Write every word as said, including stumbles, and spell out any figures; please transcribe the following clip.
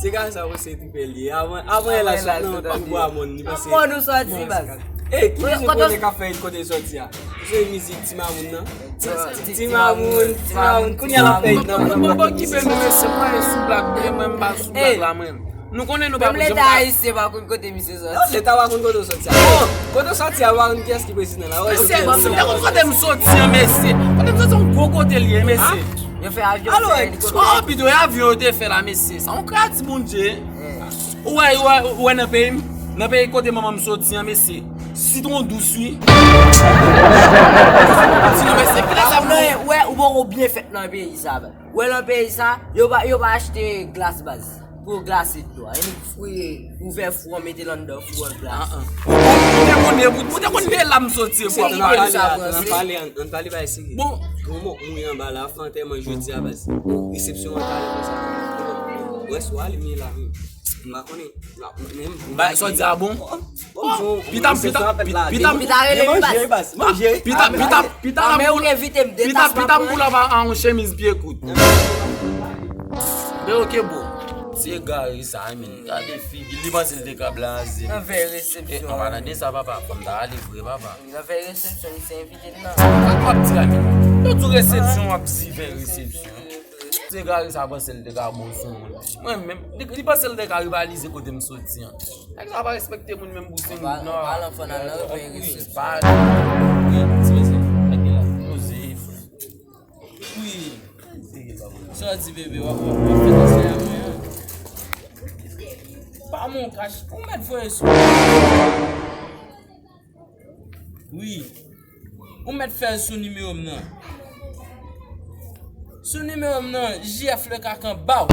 Dega sa, ou se tripe li. Avan, avan el al sot nan, nan bwa moun, li panse. Avan nou soti, baz. Ey, ki mizik kote k ap fè kote l soti a? Se mizik Ti Mamoun nan. Ti Mamoun, Ti Mamoun, kounye a l ap fè nan. Bon, bon, bon, kipe nou, mesye, mwen sou blag, mwen m pa sou blag la, mwen. Nou konnen nou pa pou janm. Menm Leta ayisyen pa konn kote misye soti. Non, Leta pa konn kote w soti a. Bon, kote w soti a, ou pa konn kiyès ki prezidan la. Mesye, si m te konn kote m soti an, mesye. Kote m soti, yon gwo kote l ye, mesye. Yo fè avyon, fè elikoptè. Oh, pito, e avyon yo te fè la, mesye. Sa yon krati, Bondye. Ou wè, ou wè, ou wè nan peyi m, nan peyi kote manman m soti an, mesye. Sitwon dous, wi. Ti non, mesye, kilè sa pou nou wè, ou poko byen fèt nan peyi sa, baz. Ou wè nan peyi sa, yo pa, yo pa achte glas, baz. Pou glase dlo a. Enik fri, ouvè fou an, mete l anndan fou an, glase. Ou te konn de, ou te konn de la m soti, bro. Ann pale, ann pale bagay serye. Bon. Granmòk mouri anba la, fè antèman jodi a, baz. Resepsyon an talè konsa. Wè sou alimye la, m pa konnen. Ba, sa w di a bon? Pita, pita, pita, pita, pita, pita, pita, pita, pita, pita, m pou la pa a yon chemiz pye kout. Men ok, bro. Se egare sa, men gade figi, li panse l te ka blaze. Nan vèy resepsyon. E, an palan de sa, papa, fò m ta ale vre, papa. Nan vèy resepsyon, li se envite l nan. Sa k w ap di la, men? Yo di w resepsyon, w ap di vèy resepsyon. Se egare sa panse l te ka bon sou moun. Mwen menm, li, li panse l te ka rivalize kote m soti an. Nèg sa pa respekte moun menm pou senk goud, non. An palan fò n al nan vèy resepsyon. Pa, wi, ti mesye, nèg la poze, frè. Wi. Sa w di, bebe, w ap, w ap, w ap fè mesye a mwen an. Pa mon kach, ou mèt voye sou. Wi. Ou mèt fè l sou nimewo m nan. Sou nimewo m nan, J F le kakan ba w.